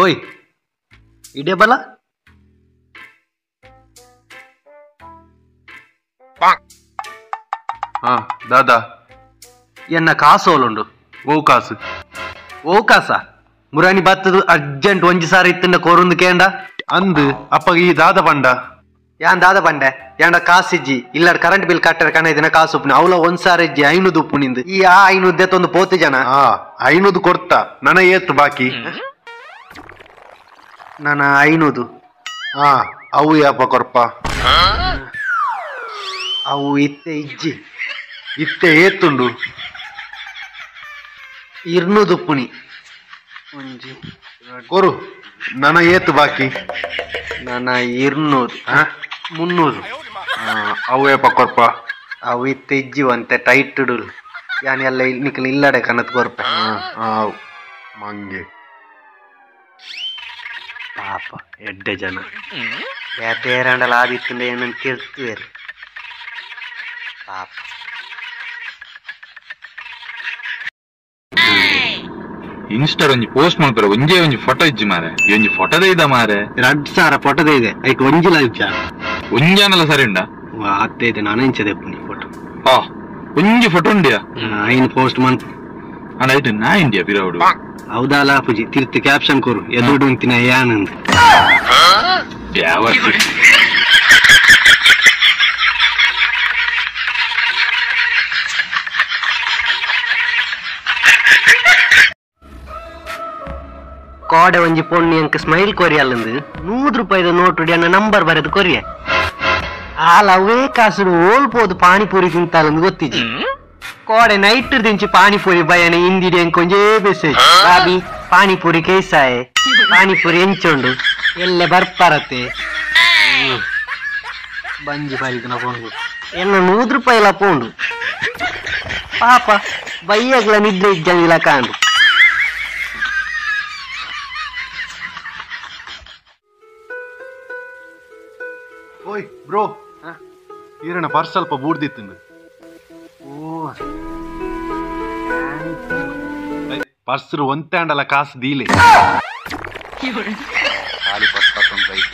ಓಯ್ ಇಡೆ ಬಲ ಹಾ ದಾದಾ ಎನ್ನ ಕಾಸು ಓಲುಂಡು. ಓ ಕಾಸು ಓ ಕಾಸ ಮುರಾಣಿ ಬತ್ತದು ಅರ್ಜೆಂಟ್ ಒಂಜಿ ಸಾರ ಇತ್ತಿನ ಕೋರುಂದು ಕೇಂಡ ಅಂದು ಅಪ್ಪಗ ಈ ದಾದ ಪಂಡ ಯಾನ್ ದಾದ ಪಂಡೆ ಯಾಂಡ ಕಾಸಿಜ್ಜಿ ಇಲ್ಲಡ್ ಕರೆಂಟ್ ಬಿಲ್ ಕಟ್ಟರ ಕಣ ಇದನ್ನ ಕಾಸು ಉಪ್ಪುನಿ ಅವಲ ಒಂದ್ ಸಾರ ಇಜ್ಜಿ 500 ಉಪ್ಪು ನಿಂದು ಈ ಆ 500 ದೆತ್ತೊಂದು ಪೋತಿ ಜನ. ಹಾ 500 ಕೊಡ್ತ ನನ ಏತ್ ಬಾಕಿ ನನ್ನ 500. ಹಾ ಅವು ಯಾಪ ಕೊರ್ಪ ಅವು ಇತ್ತೆ ಇಜ್ಜಿ ಇತ್ತೆ ಏತುಂಡು 200 ಉಪ್ಪುನಿ ಒಂಜಿ ಕೊರು ನನ ಏತು ಬಾಕಿ ನನ್ನ 200 300. ಅವು ಏಪ ಕೊರ್ಪ ಅವು ಇತ್ತೆ ಇಜ್ಜಿ ಒಂತೆ ಟೈಟ್ ಯಾನ್ ಎಲ್ಲ ನಿಕಲ್ ಇಲ್ಲಡೆ ಕನತ್ ಕೊರ್ಪ. ಮಂಗೆ ಪಾಪ ಎಡ್ಡೆ ಜನ ಬೇರೆ ಆದಿತ್ತಿಂದ ಏನಂತ ತಿರ್ತೀರಿ ಪಾಪ. ಇನ್ಸ್ಟಾ ಒಂಜಿ ಪೋಸ್ಟ್ ಮಾಡ್ತಾರೆ ಒಂಜೇ ಒಂಜಿ ಫೋಟೋ ಇಜ್ಜಿ ಮಾರೆ ಒಂಜಿ ಫೋಟೋದೇ ಇದ ಮಾರೆ 2000 ಫೋಟೋದೇ ಇದೆ ಐಕ್ ಒಂಜಿ ಲೈಫ್ ಒಂಜಾನಲ್ಲ ಸರಿ ಉಂಡ ಅತ್ತೆ ಇದೆ ನಾನು ಇಂಚದೆ ಫೋಟೋ. ಹಾ ಒಂಜಿ ಫೋಟೋ ಉಂಡಿಯಾ ಐನ್ ಪೋಸ್ಟ್ ಮನ್ಪು ಅಣ್ಣ ಐಟ್ ನಾ ಇಂಡಿಯಾ ಪಿರವಡು ಹೌದಲ್ಲ ಪೂಜಿ ತಿರ್ತು ಕ್ಯಾಪ್ಷನ್ ಕೊರು ಎದುರು ಅಂತಿನ ಯಾನಂದು ಯಾವ ಕೋಡೆ ಒಂಜಿ ಪೊಣ್ಣಿ ಅಂಕ ಸ್ಮೈಲ್ ಕೊರಿಯಲ್ಲಂದು 100 ರೂಪಾಯಿದ ನೋಟು ಅನ್ನ ನಂಬರ್ ಬರೆದು ಕೊರಿಯ ಆಲ ಅವೇ ಕಾಸು ಓಲ್ಪೋದು ಪಾನಿಪುರಿ ತಿಂತಾಲಂದು ಗೊತ್ತಿಜ್ಜಿ. ಕೋಡೆ ನೈಟ್ ದಿಂಚಿ ಪಾನಿಪುರಿ ಬಯನ ಇಂದಿಡಿ ಅಂಕ ಒಂಜೇ ಮೆಸೇಜ್ ಬಾಬಿ ಪಾನಿಪುರಿ ಕೇಸಾಯೆ ಪಾನಿಪುರಿ ಎಂಚುಂಡು ಎಲ್ಲೆ ಬರ್ಪಾರತೆ ಬಂಜಿ ಬಾರಿದನ ಪೋಂಡು ಎನ್ನ 100 ರೂಪಾಯಿಲ ಪೋಂಡು ಪಾಪ ಬೈಯಗ್ಲ ನಿದ್ರೆ ಇಜ್ಜಂಗಿಲ್ಲ ಕಾಂಡು. ಓಯ್ ಬ್ರೋ ಈರಣ ಪರ್ಸ್ ಸ್ವಲ್ಪ ಬೂಡ್ದಿತ್ತು. ಓ ಪರ್ಸ್ ಒಂತಾಂಡಲ ಕಾಸು ದೀಲೆ ಖಾಲಿ ಪರ್ಸ್ ತಕೊಂಡ್ ಬೈಕ್.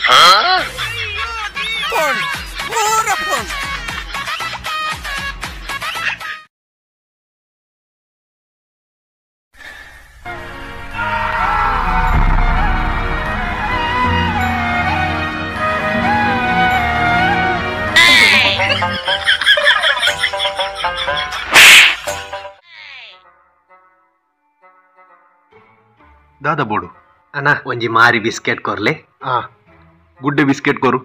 ದಾದ ಬೋಡು ಅಣ್ಣ ಒಂಜಿ ಮಾರಿ ಬಿಸ್ಕೆಟ್ ಕೊರ್ಲೆ. ಹಾ ಗುಡ್ಡೆ ಬಿಸ್ಕೆಟ್ ಕೊರು.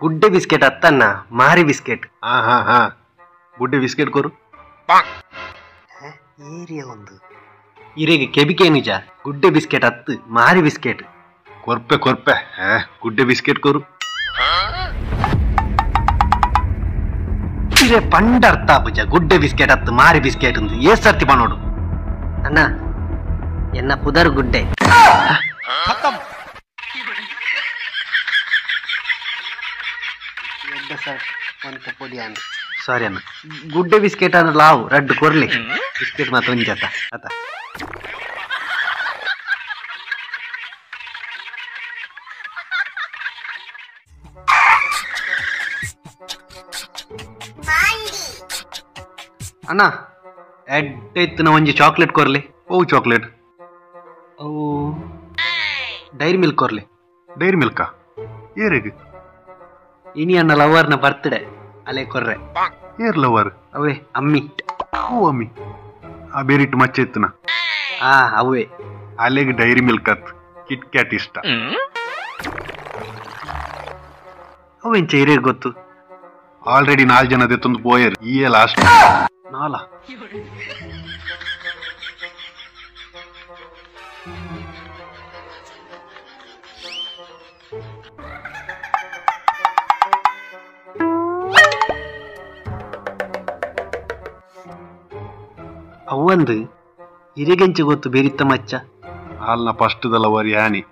ಗುಡ್ಡೆ ಬಿಸ್ಕೆಟ್ ಅತ್ತಣ್ಣ ಮಾರಿ ಬಿಸ್ಕೆಟ್. ಹಾ ಹಾ ಹಾ ಗುಡ್ಡೆ ಬಿಸ್ಕೆಟ್ ಕೊರು. ಏರಿಯಾ ಒಂದು ಇರೆಗೆ ಕೆಬಿಕೆ ನಿಜ ಗುಡ್ಡೆ ಬಿಸ್ಕೆಟ್ ಅತ್ತು ಮಾರಿ ಬಿಸ್ಕೆಟ್ ಕೊರ್ಪೆ ಕೊರ್ಪೆ ಗುಡ್ಡೆ ಬಿಸ್ಕೆಟ್ ಕೊರು. ಇರೆ ಪಂಡರ್ಥ ಪೂಜ ಗುಡ್ಡೆ ಬಿಸ್ಕೆಟ್ ಅತ್ತು ಮಾರಿ ಬಿಸ್ಕೆಟ್ ಒಂದು ಏ ಸರ್ತಿ ಪನೋಡು ಅಣ್ಣ ಎನ್ನ ಪುದರ್ ಗುಡ್ಡೆ. ಸಾರಿ ಅಣ್ಣ ಗುಡ್ಡೆ ಬಿಸ್ಕೆಟ್ ಅಂದ್ರೆ ಲಾವು ರಡ್ಡು ಕೊರ್ಲಿ ಬಿಸ್ಕೆಟ್ ಮಾತ್ರ ಒಂಜಾತ ಆತ. ಅಣ್ಣ ಎಡ್ಡೆ ಇತ್ತಿನ ಒಂಜಿ ಚಾಕ್ಲೇಟ್ ಕೊರ್ಲಿ. ಓ ಚಾಕ್ಲೇಟ್ ಅವು ಡೈರಿ ಮಿಲ್ಕ್ ಕೊರ್ಲಿ. ಡೈರಿ ಮಿಲ್ಕಾ ಏರಿಗೆ ಇನಿ ಅಣ್ಣ ಲವರ್ನ ಬರ್ತ್ಡೇ ಅಲೆ ಕೊರ್ರೆ. ಏರ್ ಲವರ್ ಅವೇ ಅಮ್ಮಿ. ಓ ಅಮ್ಮಿ ಆ ಬೇರಿಟ್ಟು ಮಚ್ಚೆ ಇತ್ತನ. ಆ ಅವೇ ಅಲೆಗೆ ಡೈರಿ ಮಿಲ್ಕ್ ಅತ್ ಕಿಟ್ ಕ್ಯಾಟ್ ಇಷ್ಟ. ಅವೆಂಚ ಹಿರಿಯರ್ ಗೊತ್ತು ಆಲ್ರೆಡಿ 4 ಜನ ತಂದು ಪೋಯರ್ ಈ ಲಾಸ್ಟ್ ನಾಲ. ಅವಂದು ಹಿರಿಗೆಂಚು ಗೊತ್ತು ಬೇರಿತ್ತ ಮಚ್ಚ ಹಾಲ್ನ ಫಸ್ಟ್ ಲವರ್ ಯಾನಿ.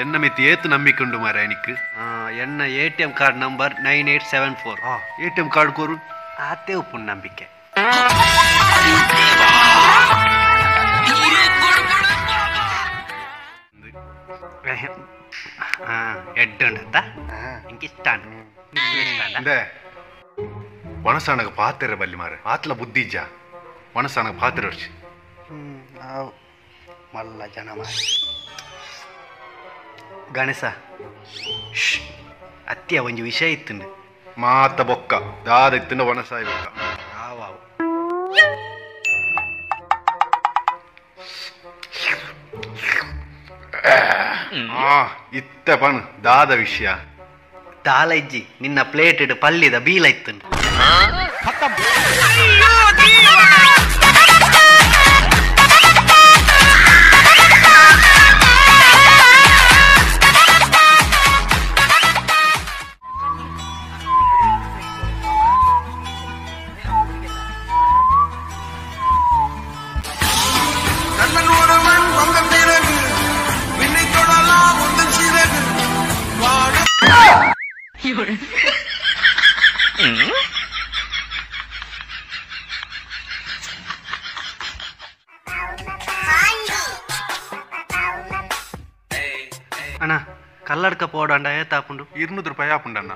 ಎನ್ನ ಮಿತಿ ಏತು ನಂಬಿಕೊಂಡು ಮಾರ ಎನಿಕ್ ಎನ್ನ ATM card number 9874. ATM card ಕೊರು ಆತೆ ಉಪ್ಪು ನಂಬಿಕೆ. ಎಡ್ಡುಂಡತ್ತ ಇಂಕಿಷ್ಟ. ವನಸಾನಗ ಪಾತ್ರೆ ಬಲ್ಲಿ ಮಾರ ಆತ್ಲ ಬುದ್ಧಿ ಇಜ್ಜ ವನಸಾನಗ ಪಾತ್ರೆ ವರ್ಷ ಮಲ್ಲ ಜನ ಮಾರ. ಗಣೇಶ ಅತ್ತಿಯ ಒಂಜಿ ವಿಷಯ ಇತ್ತುಂಡು. ಮಾತ ಬೊಕ್ಕ ದಾದ ಇತ್ತುಂಡ ವನಸಾಯಿ ಬೊಕ್ಕ. ಆವಾವು ಇತ್ತ ಪಣ್ ದಾದ ವಿಷಯ ದಾಲ ಇಜ್ಜಿ ನಿನ್ನ ಪ್ಲೇಟ್ ಇಡು ಪಲ್ಲಿದ ಬೀಲ ಇತ್ತುಂಡು. ಅಣ್ಣ ಕಲ್ಲಡ್ಕ ಪೋಡಂಡ ಏತಾಪುಂಡು 200 ರೂಪಾಯಿ ಆಪುಂಡಣ್ಣ.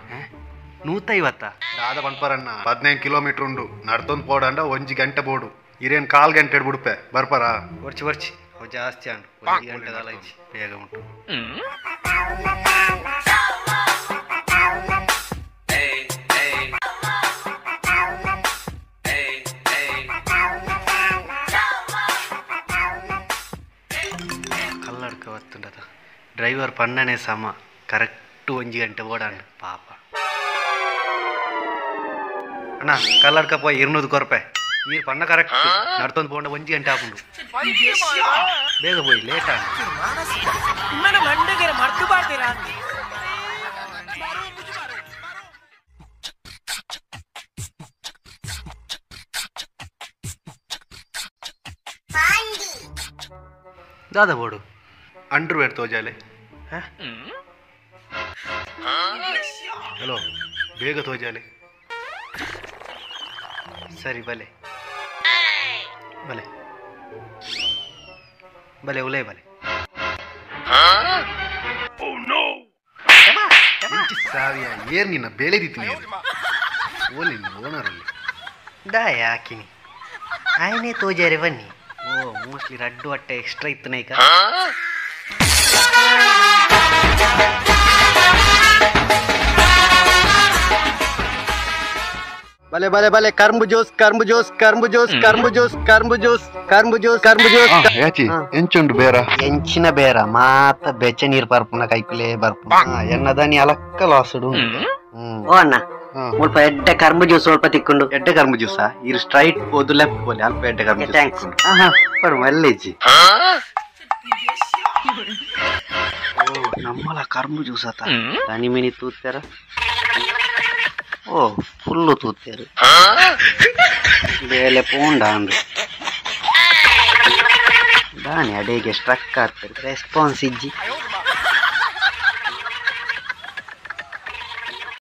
150 ದಾದ ಪನ್ಪರಣ್ಣ 15 ಕಿಲೋಮೀಟರ್ ಉಂಡು ನಡ್ತೊಂದು ಪೋಡಂಡ 1 ಗಂಟೆ ಬೋಡು ಇರೇನು ಕಾಲ್ ಗಂಟೆ ಬಿಡುಪೆ ಬರ್ಪರ ವರ್ಚಿ ವರ್ಚಿ ಅವು ಜಾಸ್ತಿ ಅಂಡು 1 ಗಂಟೆ ದಾಲ ಇಜ್ಜಿ ಬೇಗ ಉಂಟು. ಕಲ್ಲಡ್ಕ ಬತ್ತುಂಡದ ಡ್ರೈವರ್ ಪನ್ನನೆ ಸಮ ಕರೆಕ್ಟ್ 1 ಗಂಟೆ ಓಡಾಂಡು ಪಾಪ. ಅಣ್ಣ ಕಲ್ಲಡ್ಕ ಪೋಯ್ 200 ಕೊರಪೆ ಈ ಪಣ್ಣ ಕರೆಕ್ಟ್ ನಡ್ತೊಂದು ಪೋಂಡ 1 ಗಂಟೆ ಆಪುಂಡು. ಬೇಗ ಪೋಯ್ ಲೇಟ್ ಆಂಡು. ದಾದ ಬೋಡು ಅಂಡರ್ವೇರ್ ತೋಜಾಲೆ. ಹಲೋ ಬೇಗ ತೋಜಾಲೆ. ಸರಿ ಬಲೆ ಬಲೆ ಬಲೆ ಉಲೇ ಬಲೆ. ಸಾವಿಯ ಏರ್ ನಿನ್ನ ಬೇಳೆ ರೀತಿ ಓಲಿ ಓನರಲ್ಲಿ ದಾಯ ಹಾಕಿನಿ ಆಯ್ನೆ ತೋಜಾರೆ ಬನ್ನಿ. ಓ ಮೋಸ್ಟ್ಲಿ ರಡ್ಡು ಅಟ್ಟೆ ಎಕ್ಸ್ಟ್ರಾ ಇತ್ತು ನೈಕ. ಬಲೆ ಬಲೆ ಬಲೆ ಕರ್ಂಬು ಜ್ಯೂಸ್ ಕರ್ಂಬು ಜ್ಯೂಸ್ ಕರ್ಂಬು ಜ್ಯೂಸ್ ಕರ್ಂಬು ಜ್ಯೂಸ್ ಕರ್ಂಬು ಜ್ಯೂಸ್ ಕರ್ಂಬು ಜ್ಯೂಸ್ ಕರ್ಂಬು ಜ್ಯೂಸ್. ಯಾಚಿ ಎಂಚುಂಡು ಬೇರ ಎಂಚಿನ ಬೇರ ಮಾತ ಬೆಚ್ಚ ನೀರು ಬರ್ಪುನ ಕೈಕುಲೇ ಬರ್ಪುನ ಎನ್ನದಾನಿ ಅಲಕ್ಕ ಲಾಸುಡು. ಓ ಅಣ್ಣ ಮುಲ್ಪ ಎಡ್ಡೆ ಕರ್ಂಬು ಜ್ಯೂಸ್ ಸ್ವಲ್ಪ ತಿಕ್ಕೊಂಡು. ಎಡ್ಡೆ ಕರ್ಂಬು ಜ್ಯೂಸಾ ಇರು ಸ್ಟ್ರೈಟ್ ಹೋದು ಲೆಫ್ಟ್ ಬೋಲಿ ಅಲ್ಪ ಎಡ್ಡೆ ಕರ್ಂಬು ಜ್ಯೂಸ್. ಬರು ಮಲ್ಲೇಜಿ ನಮ್ಮಲ ಕರ್ಂಬು ಜ್ಯೂಸ್ ಆತ ತನಿ ಮಿನಿ ತೂತಾರ. ಓ ಫುಲ್ಲು ತೂತಾರು ಬೇಲೆ ಪೋಂಡ ಅಂದ್ರು ದಾನಿ ಅಡೇಗೆ ಸ್ಟ್ರಕ್ ಆಗ್ತಾರೆ ರೆಸ್ಪಾನ್ಸ್ ಇಜ್ಜಿ.